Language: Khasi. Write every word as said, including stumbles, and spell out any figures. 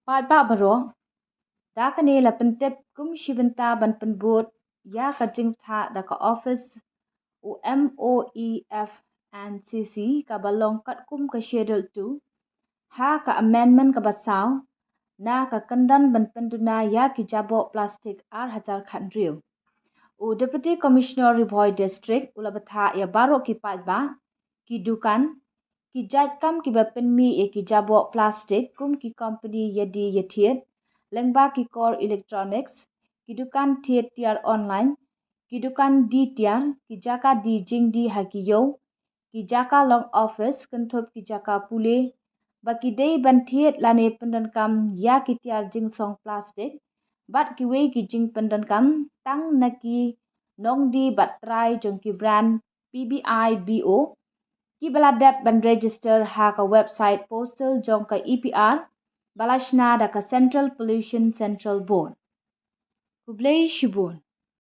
Paidbah baroh, da kane la pyntip kum shi bynta ban pynbud ïa ka jingtha da ka office u M O E F and C C kaba long katkum ka Schedule two ha ka amendment kaba saw na ka kyndon ban pynduna ïa ki jaboh plastik ar hajar khathynriew. U Deputy Commissioner Ri Bhoi District u la bthah ïa baroh ki paidbah, ki dukan, ki jait kam kiba pynmih ïa ki jaboh plastik kum ki company ïa die ïa thied, lyngba ki kor electronics, ki dukan thied tiar online, ki dukan die tiar, ki jaka die jingdie ha ki ïew, ki jaka long office kynthup ki jaka pule, ba ki dei ban thied lane pyndonkam ïa ki tiar jingsong plastik bad kiwei ki jingpyndonkam tang na ki nongdie bad trai jong ki brand P B I B O kiba la dep ban register ha ka website postal jong ka E P R ba la shna da ka Central Pollution Control Board. Khublei shibun.